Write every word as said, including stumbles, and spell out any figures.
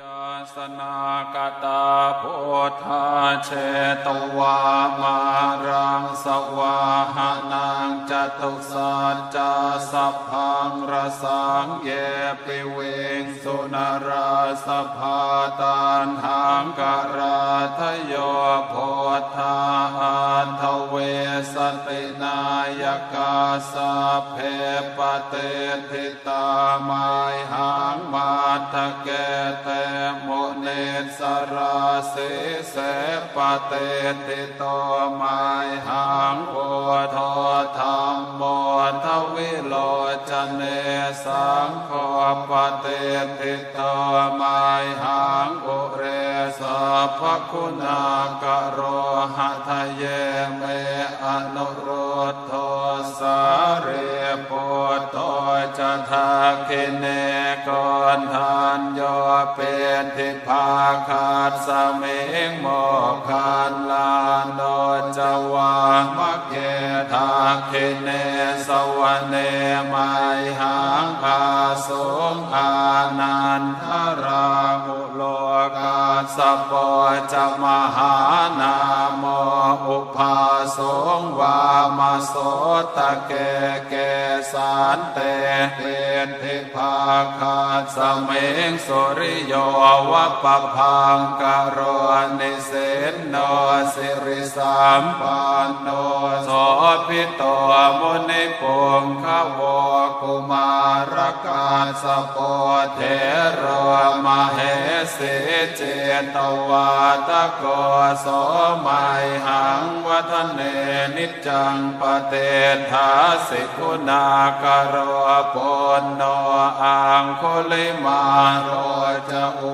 Jayāsanāgatā buddhā jetvā māraṃ savāhanaṃ catusaccāsabhaṃ rasaṃ ye piviṃsu narāsabhā. Taṇhaṅkarādayo buddhā aṭṭhavīsati nāyakā sabbe patiṭṭhi tā mayhaṃ matthake te munissarā. Sīse patiṭṭhito mayhaṃ buddho dhammo dvilocane saṅgho patiṭṭhito mayhaṃ ure sabbaguṇākaro. Hadaye me anurud dho sārīputto ca dakkhiṇe koṇḍañño piṭṭhibhāgasmiṃ moggallāno ca vāmake. Dakkhiṇe savane mayhaṃ āsuṃ ānandarāhu lo kassapo ca mahānāmo ubhāsuṃ vāmasotake. Kesante piṭṭhibhāgasmiṃ suriyo va pabhaṅkaro nisinno sirisampanno sobhito munipuṅgavo. Kumārakassapo thero mahesī cittavādako so mayhaṃ vadane niccaṃ patiṭṭhāsi guṇākaro. Puṇṇo aṅgulimālo ca u